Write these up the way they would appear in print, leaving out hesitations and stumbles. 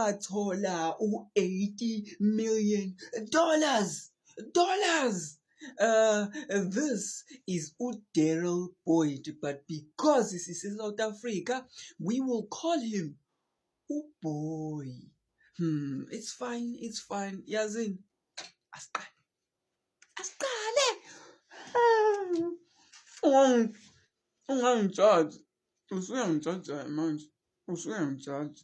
Wathola u-$80 million dollars. This is uDaryl Boyd, but because this is South Africa, we will call him uBoy. It's fine, it's fine. Yazini, asiqale. Asiqale. Ungangijaji. Usuyangijaja manje. Usuyangijaja.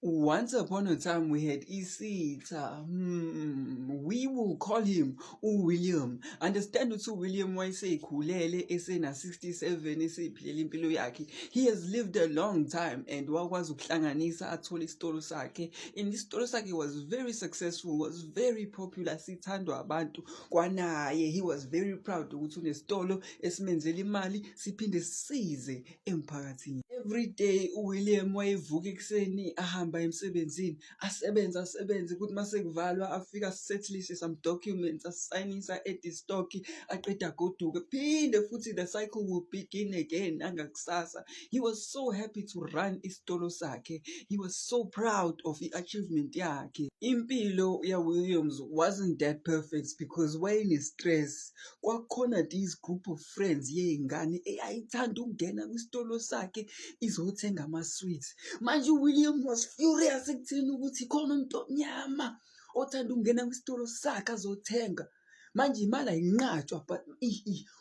Once upon a time we had isitha. We will call him uWilliam. Understand ukuthi uWilliam wayeseyikhulele esena 67, eseyiphilela impilo yakhe. He has lived a long time and wakwazi ukuhlanganisa athole isitolo sakhe. And isitolo sakhe was very successful, was very popular, sithandwa abantu. Kwanaye he was very proud ukuthi unesitolo esimenzela imali, siphinde sisize emphakathini. Every day uWilliam wayevuka ekuseni, ahamba emsebenzini, asebenze, asebenze, kuthi mase kuvalwa afike asettlise some documents, asayinisa, add stock, aqeda agoduke, phinde futhi the cycle will begin again nangakusasa. He was so happy to run isitolo sakhe. He was so proud of i-achievement yakhe. Impilo ya-Williams wasn't that perfect because wayene-stress. Kwakukhona this group of friends yey'ngane eyayithanda ukungena kwisitolo sakhe izothenga ama-sweets. Manje uWilliam was furious ekutheni ukuthi khona umuntu omnyama othanda ukungena kwisitolo sakhe azothenga. Manje imali ayinqatshwa, but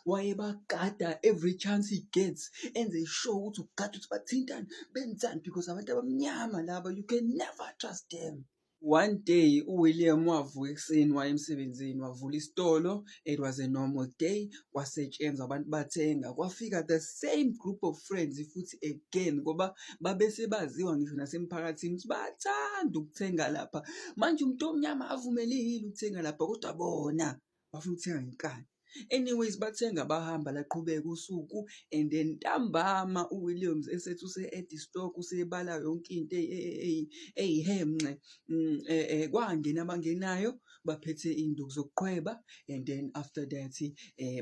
wayebagada every chance he gets, enze sure ukuthi ugada ukuthi bathintani, benzani, because abantu abamnyama laba, you can never trust them. One day uWilliam wavuka ekuseni, waya emsebenzini, wavula isitolo. It was a normal day, kwasetshenzwa, abantu bathenga. Kwafika the same group of friends futhi again, ngoba babese baziwa ngisho nasemphakathini ukuthi bayathanda ukuthenga lapha. Manje umuntu omnyama avumelekile ukuthenga lapha, kodwa bona bafuna ukuthenga ngenkani. Anyways, bathenga, bahamba, laqhubeka usuku and then ntambama uWilliams esethi use-add stock, usebala yonke into eyihemnxe, kwangena abangenayo baphethe iy'nduku zokuqhweba, and then after that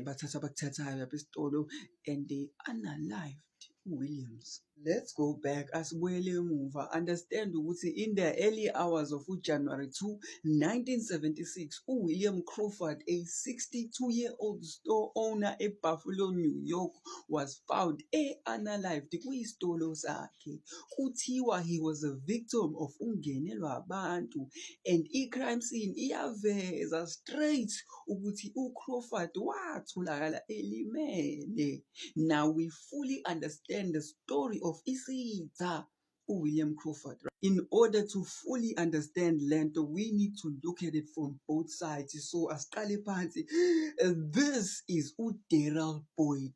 bathatha abakuthathayo lapha esitolo and they unalived uWilliams. Let's go back, asibuyele emuva. Understand ukuthi in the early hours of January 2, 1976, uWilliam Crawford, a 62-year-old store owner eBuffalo, New York, was found e-unalived kwisitolo sakhe. Kuthiwa he was a victim of ungenelwa abantu, and i-crime scene iyaveza straight ukuthi uCrawford watholakala elimele. Now we fully understand the story of isitha uWilliam Crawford. In order to fully understand lento, we need to look at it from both sides. So asiqale phansi. This is uDaryl Boyd,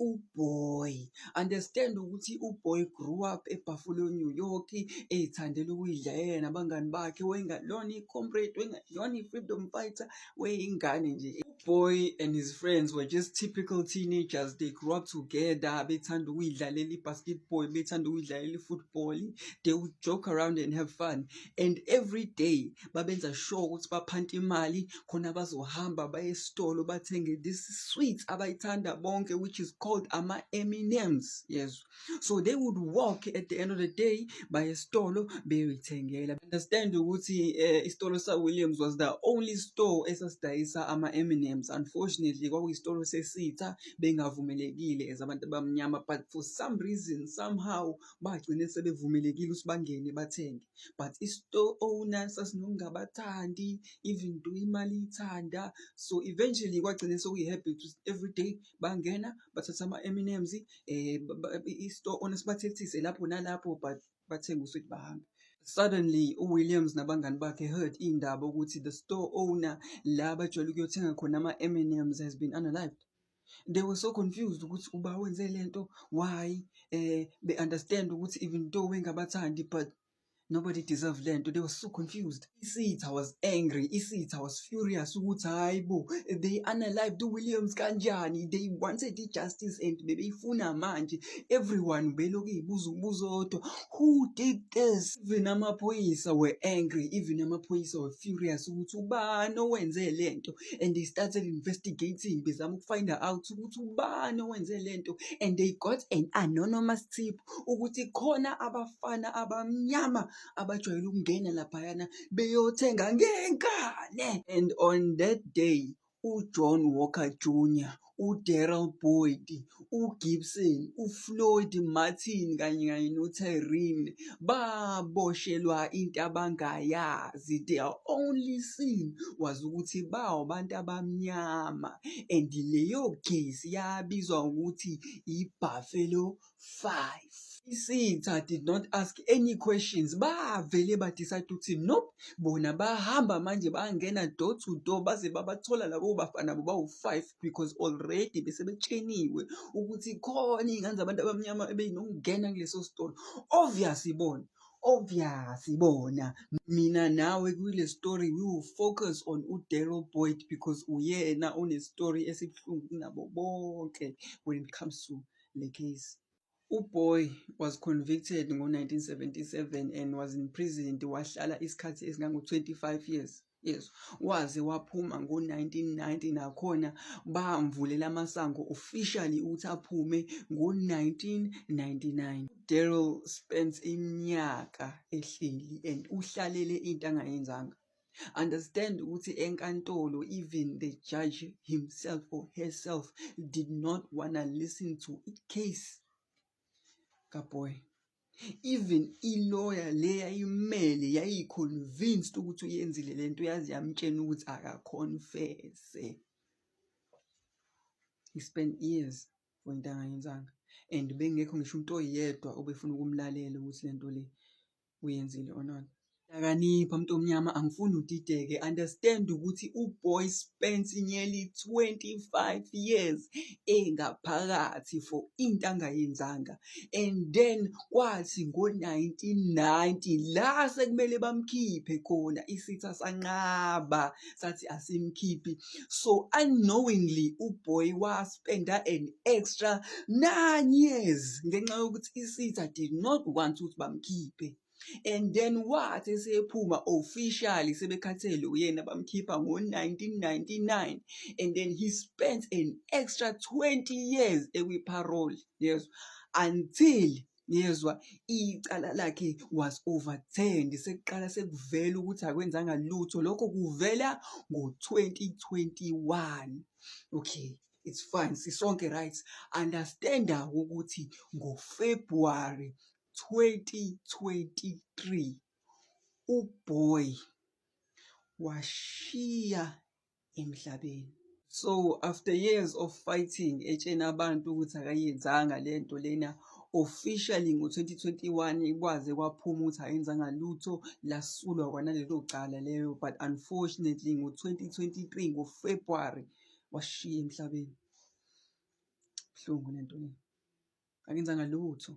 uBoy. Understand ukuthi uBoy grew up eBuffalo, New York, eyithandela ukuyidlalela nabangani bakhe. Wayengalona i-comrade, wayengayona i-freedom fighter, wayeyingane nje. Boy and his friends were just typical teenagers. They grew up together, bethanda ukuyidlalela i-basketball, bethanda ukuyidlalela i-football. They would joke around and have fun. And every day babenza sure ukuthi baphanta imali khona bazohamba baye esitolo bathenge this sweet abayithanda bonke, which is called ama-M&Ms. Yes. So they would walk at the end of the day baye esitolo beyoyithengela. Understand ukuthi isitolo sa-Williams was the only store esasidayisa ama-M&Ms. Unfortunately, kwakuyisitolo sesitha, bengavumelekile as abantu abamnyama, but for some reason, somehow bagcine sebevumelekile ukuthi bangene bathenge. But i-store owner sasinokungabathandi even though imali ithanda. So eventually kwagcine sekuyi-habit ukuthi every day bangena bathatha ama-M&Ms, i-store owner sibathethise lapho nalapho, but bathenge uswidi bahambe. Suddenly uWilliams nabangani bakhe heard iy'ndaba ukuthi the store owner la abajwayele ukuyothenga khona ama-M&Ms has been unalived. They were so confused ukuthi uba wenze lento, why, be-understand ukuthi even though bengabathandi, but nobody deserve lento. They were so confused. Isitha was angry, isitha was furious ukuthi hayi bo, they unalived uWilliams kanjani? They wanted i-justice and bebeyifuna manje. Everyone belokhu ey'buza umbuzo owodwa, who did this? Even amaphoyisa were angry, even amaphoyisa were furious ukuthi ubani owenze lento, and they started investigating, bezama uku-find out ukuthi ubani owenze lento, and they got an anonymous tip ukuthi khona abafana abamnyama. abajwayele ukungena laphayana beyothenga ngenkani. And on that day, uJohn Walker Jr., uDarrell Boyd, uGibson, uFloyd Martin kanye kanye noTyrene baboshelwa into abangayazi. Their only sin was ukuthi bawabantu abamnyama and leyo case yabizwa ngokuthi i-Buffalo Five. Isitha did not ask any questions, bavele ba-decide ukuthi nope, bona bahamba manje bangena door to door baze babathola labo bafana bawu-five because already bese betsheniwe ukuthi khona iy'ngane zabantu abamnyama ebey'nokungena kuleso sitolo. Obvious bona, obvious bona. Mina nawe kule story we will focus on uDarrell Boyd because uyena one-story esibuhlungu kunabo bonke when it comes to le case. UBoyd was convicted ngo-1977 and was imprisoned wahlala isikhathi esingango-25 years. Yes, waze waphuma ngo-1990 nakhona bamvulela amasango officially ukuthi aphume ngo-1999. Darrell spent iminyaka ehleli and uhlalele into angayenzanga. Understand ukuthi enkantolo even the judge himself or herself did not wanna listen to i-case kaBoyd. Even i-lawyer le yayimele yayi-convinced ukuthi uyenzile lento yaze yamtshela ukuthi aka-confess-e. He spent years for into angayenzanga and bengekho ngisho umuntu oyedwa obefuna ukumlalela ukuthi lento le uyenzile or not. Hlakanipha muntu omnyama, angifuni udideke. Understand ukuthi uBoyd spent nearly 25 years engaphakathi for into angayenzanga and then kwathi ngo-1990 la sekumele bamkhiphe khona, isitha sanqaba sathi asimkhiphi. So unknowingly uBoyd wa-spend-a an extra 9 years ngenxa yokuthi isitha did not want ukuthi bamkhiphe. And then wathi esephuma officially sebekhathele uyena, bamkhipha ngo-1999 and then he spent an extra 20 years ekwi-parole, yezwa, until, yezwa, icala lakhe was overturned, sekuqala sekuvela ukuthi akwenzanga lutho. Lokho kuvela ngo-2021. Okay, it's fine, sisonke, right? Understand-a ukuthi ngoFebruary 2023 uBoyd washiya emhlabeni. So after years of fighting, etshena abantu ukuthi akayenzanga lento lena, officially ngo-2021 kwaze kwaphuma ukuthi akenzanga lutho, lasulwa kwanalelo cala leyo. But unfortunately ngo-2023 ngoFebruary washiya emhlabeni. Buhlungu lento le, akenzanga lutho.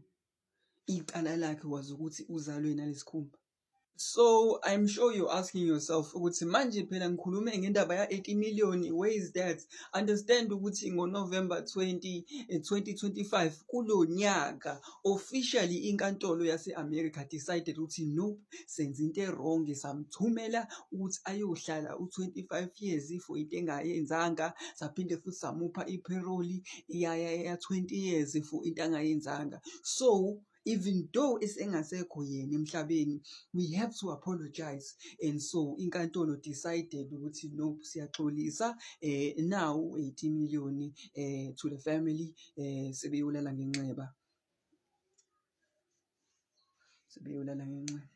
Icala lakhe was ukuthi uzalwe nalesikhumba. So I'm sure you're asking yourself ukuthi manje phela ngikhulume ngendaba ya-80 million, where is that? Understand ukuthi ngo-November 20, 2025 kulo nyaka, officially inkantolo yase-America decided ukuthi nope, senze into e-wrong, samthumela ukuthi ayohlala u-25 years for into engayenzanga, saphinde futhi samupha i-parole ya 20 years for into angayenzanga. So even though esengasekho yena emhlabeni, we have to apologize. And so inkantolo decided ukuthi nope, siyaxolisa, now 80 million to the family, sebeyolala ngenxeba, sebeyolala ngenxeba.